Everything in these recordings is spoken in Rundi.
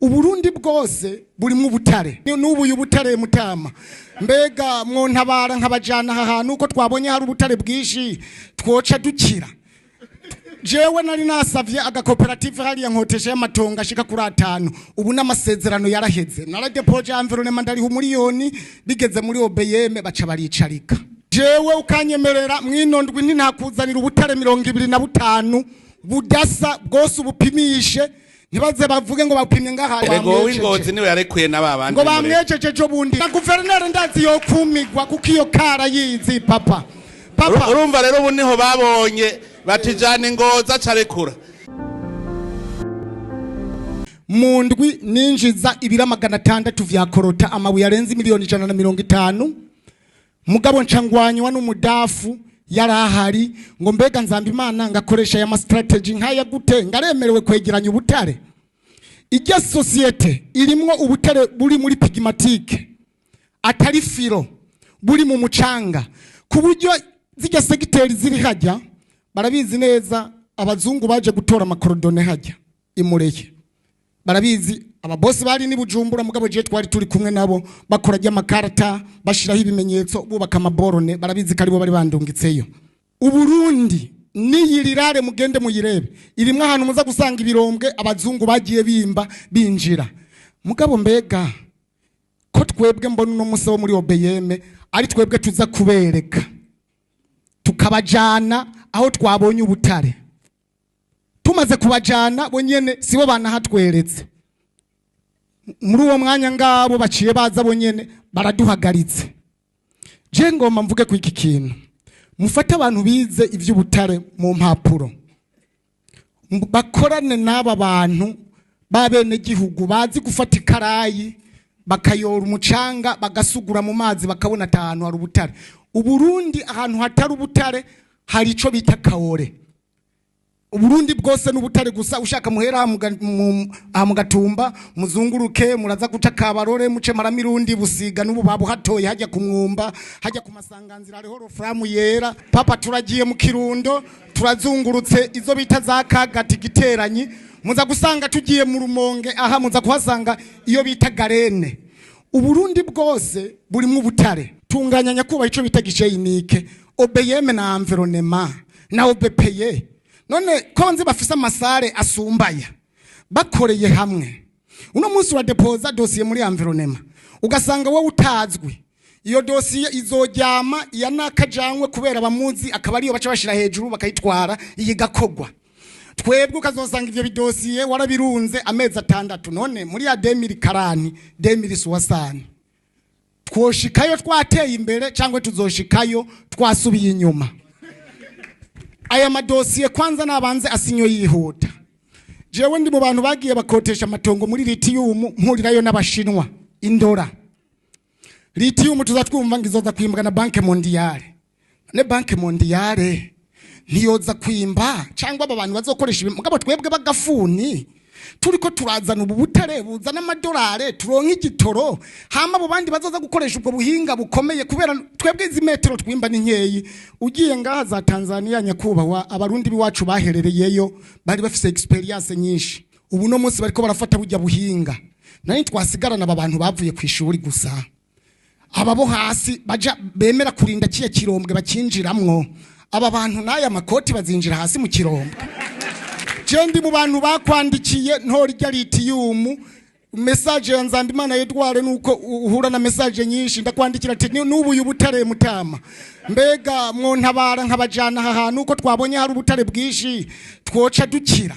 Uburundi bwose burimwo ubutare, n'ubu uyu butare mutama. Mbega mwontabara nkabajana aha hantu uko twabonye hari ubutare bwinshi twoca dukira? Jewe nari nasavye agakoperative hariya nkotesha y'amatongo ashika kuri 5, ubu n'amasezerano yaraheze, naradepoje environnement ndariha umuriyoni, bigeze muri OBM baca baricarika. Jewe ukanyemerera mwino ndwi ntinakuzanira ubutare 25 budasa bwose ubupimishe, ntibaze bavuge ngo bapimye ngaha. Erego w'ingozi niwe yarekuye n'ababandi ngo bamwejeje ejo bundi na guverineri ndazi yokumigwa kuko iyo kara yizi papa papa. Urumva rero ubu niho babonye batijana ingozi acarekura. Mu ndwi ninjiza ibiro 600 vya korota, amabuye arenze miliyoni 150, mugabo ncangwanywa n'umudafu yarahari ngo mbega Nzambimana ngakoresha ya strategy nkaya gute ngaremerewe kwegeranya ubutare. Ijya societe irimwo ubutare buri muri pigmatique atari filo, buri mu mucanga, ku buryo zijya segiteri ziri hajya barabizi neza. Abazungu baje gutora amakorodone hajya imureye barabizi, ababosi bari ni Bujumbura, mugabo je twari turi kumwe nabo bakora ry'amakarata bashiraho ibimenyetso bubaka amaborone, barabizi karibo bari bandungitseyo. Uburundi niyirirare mugende muyirebe, irimwe ahantu muza gusanga ibirombwe abazungu bagiye bimba binjira. Mugabo mbega ko twebwe mbona uno musi wo muri OBM ari twebwe tuza kubereka tukabajana aho twabonye ubutare, tumaze kubajana bonyene sibo banahatweretse. Muri uwo mwanya ngabo baciye baza bonyene baraduhagaritse. Je ngomba mvuge ku iki kintu, mufate abantu bize ivy'ubutare mu mpapuro, bakorane n'aba bantu babene gihugu bazi gufata ikarayi bakayora umucanga bagasugura mu mazi bakabona ahantu hari ubutare. Uburundi ahantu hatari ubutare hari ico bita kaore. Uburundi bwose n'ubutare gusa, ushaka muhera aha mugatumba muzunguruke muraza guca Kabarore muce Maramirundi Busiga n'ubu babuhatoye hajya ku Mwumba hajya ku Masanganzira hariho roframu yera. Papa turagiye mu Kirundo turazungurutse izo bita za Kagati Giteranyi, muza gusanga tugiye mu Rumonge aha muza kuhasanga iyo bita Garene. Uburundi bwose burimwo ubutare. Tunganya nyakuba ico bita giceyinike OBM na environnement na OBPE. None ko nzi bafise amasare asumbaya bakoreye hamwe, uno munsi wa depoza dossier muri environnement ugasanga wowe utazwi, iyo dossier izojyama iya nakajanywe kubera bamuzi akaba ariyo baca bashira hejuru bakayitwara iyi gakogwa. Twebwe ukazosanga ivyo bidosiye warabirunze amezi 6. None muri ya 2040 2060 twoshikayo twateye imbere cyangwa tuzoshikayo twasubiye inyuma? Aya madosiye kwanza nabanze asinyo yihuta. Jewe ndi mu bantu bagiye bakotesha amatongo muri lithium mpurirayo n'abashinwa indora. Lithium tuzatwumva ngizoza kwimbwa na Banque Mondiale. Ne Banque Mondiale ntiyoza kwimba cyangwa aba bantu bazokoresha mugabo twebwe bagafuni turiko turazana ubu butare buzana amadolare turonka igitoro, hama abo bandi bazoza gukoresha ubwo buhinga bukomeye kubera twebwe izi metero twimba ni nkeyi. Ugiye ngaha za Tanzania nyakubahwa, abarundi biwacu baherereyeyo bari bafise experience nyinshi, ubu no munsi bariko barafata bujya buhinga. Nari twasigarana aba bantu bavuye ku ishuri gusa, aba bo hasi baja bemera kurinda kiye kirombwe bakinjiramwo. Aba bantu n'aya makoti bazinjira hasi mu kirombwe. Je ndi mu bantu bakwandikiye ntori rya lithium message ya Nzambimana Edouard, nuko uhura na message nyinshi ndakwandikira ati n'ubu uyu butare mutama, mbega mwontabara nkabajana aha hantu uko twabonye hari ubutare bwinshi twoca dukira?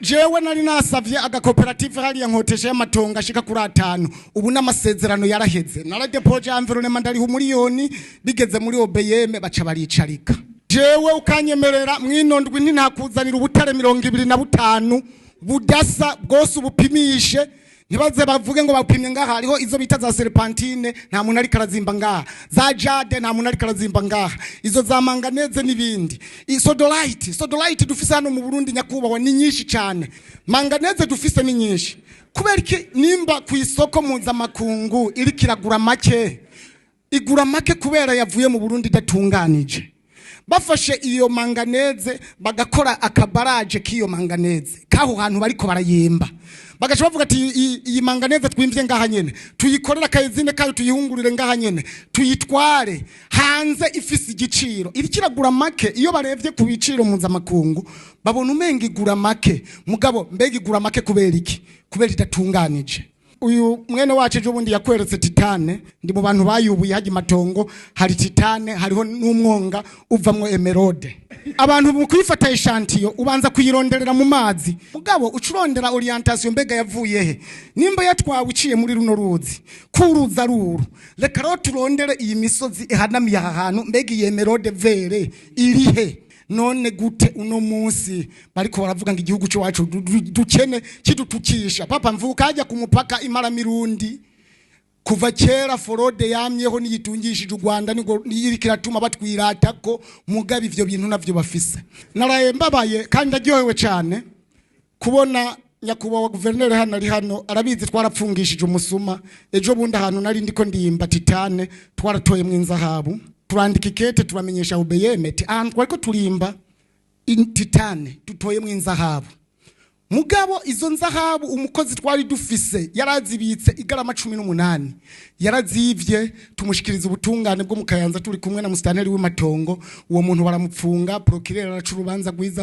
Jewe nari nasavye agakoperative hariya nkotesha y'amatongo ashika kuri 5, ubu n'amasezerano yaraheze, naradepoje environnement ndariha umuriyoni, bigeze muri OBM baca baricarika. Jewe ukanyemerera mwino ndwi ntinakuzanira ubutare 25 budasa bwose ubupimishe, ntibaze bavuge ngo bapimye ngaha hariho izo bita za serpentine nta muntu ariko arazimba ngaha, za jade nta muntu ariko arazimba ngaha, izo za manganeze n'ibindi. Sodolite, sodolite dufise hano mu Burundi nyakubahwa ni nyinshi cyane, manganeze dufise ni nyinshi. Kubera iki nimba ku isoko mpuzamakungu iri kiragura make, igura make kubera yavuye mu Burundi idatunganije. Bafashe iyo manganèse, bagakora akabaraje k'iyo manganèse kaho hantu bariko barayimba, bagaca bavuga ati: "Iyi manganèse twimvye ngaha nyene, tuyikorera aka usine kayo, tuyihungurire ngaha nyene, tuyitware hanze ifise igiciro." Iriko iragura make. Iyo barevye ku biciro mpuzamakungu, babona umenga igura make. Mugabo mbega igura make kubera iki? Kubera idatunganije. Uyu mwene wacu ejo bundi yakweretse titane. Ndi mu bantu bayubuye hajya imatongo, hari titane, hariho n'umwonga uvamwo émeraude. Abantu mu kuyifata échantillon, ubanza kuyironderera mu mazi, mugabo ucurondera orientation. Mbega yavuye he? Nimba yatwawe iciye muri runo ruzi, kuruza ruru, reka rero turondere iyi misozi ihanamiye aha hantu. Mbega iyi émeraude vert iri he? None gute uno munsi bariko baravuga ngo igihugu cyacu dukene, kidutukisha? Papa, mvuka hajya ku mupaka imaramirundi. Kuva kera fraude yamyeho, niyitungishije u Rwanda, niko niyiriko iratuma batwiratako. Mugabo ivyo bintu navyo bafise. Naraye mbabaye kandi ndaryohewe cyane kubona nyakubahwa guverineri hano ari hano, arabizi. Twarapfungishije umusuma ejo bundi ahantu nari ndiko ndimba titane, twaratoyemwo inzahabu. Turandika ikete, turamenyesha OBM ati ahantu twariko turimba titane dutoyemwo inzahabu. Mugabo izo nzahabu umukozi twari dufise yarazibitse, igarama 18 yarazivye. Tumushikiriza ubutungane bwo mu Kayanza, turi kumwe na musitanteri w'Imatongo. Uwo muntu baramupfunga, procureur araca urubanza rwiza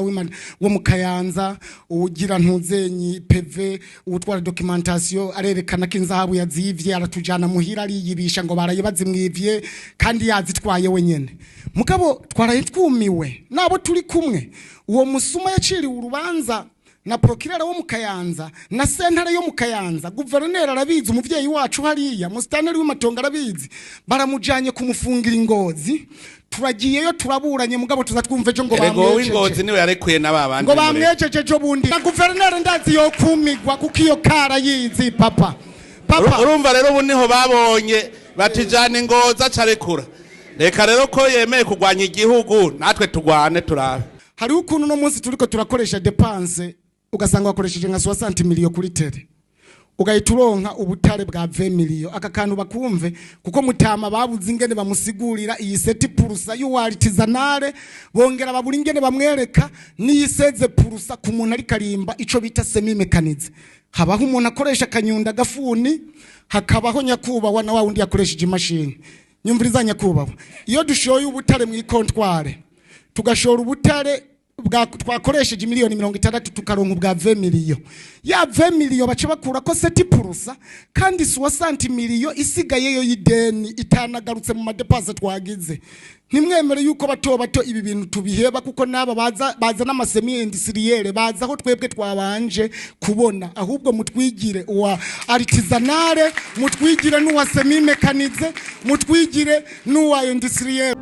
wo mu Kayanza, ugira ntuzenyi PV, uwutwara documentation arerekana ko inzahabu yazivye, aratujana muhira, ariyibisha ngo baraye bazimwivye kandi yazitwaye wenyene. Mugabo twaraye twumiwe nabo turi kumwe. Uwo musuma yaciriwe urubanza na procureur wo mu Kayanza na sentare yo mu Kayanza. Guverineri arabizi, umuvyeyi wacu hariya musitanteri w'Imatongo arabizi. Baramujanye kumufungira Ingozi. Turagiyeyo, turaburanye, mugabo tuza twumva ejo ngo Erega wowe, Ingozi bamwejeje. niwe yarekuye n'aba bandi. Ngo bamwejeje ejo bundi. Na guverineri ndazi yokumigwa, kuko iyo kara yizi, papa, papa. Urumva rero, ubu niho babonye batijana Ingozi, acarekura. Reka rero ko yemeye kurwanya igihugu, natwe turwane turabe. Hariho ukuntu uno munsi turiko turakoresha dépenses, ugasanga wakoresheje nka 60 miliyo kuri terre, ugahita uronka ubutare bwa 20 miliyo. Aka kantu bakumve, kuko mutama babuze ingene bamusigurira iyi 7% y'uwartisanale, bongera babura ingene bamwereka n'iyi 16% ku muntu ariko arimba ico bita semi-mécanisé. Habaho umuntu akoresha akanyunda, agafuni, hakabaho nyakubahwa na wa wundi yakoresheje imashini. Nyumviriza nyakubahwa, iyo dushoye ubutare mu i comptoir, tugashora ubutare bwa twakoresheje miliyoni 60, tukaronka ubwa 20 miliyo, ya 20 miliyo baca bakura ko 7%, kandi 60 miliyo isigayeyo y'ideni itanagarutse mu ma dépenses twagize. Ntimwemere yuko bato bato ibi bintu tubiheba, kuko n'aba baza baza n'ama semi-industriels, baza aho twebwe twabanje kubona. Ahubwo mutwigire uwa artisanale, mutwigire n'uwa semi-mécanisé, mutwigire n'uwa industriel.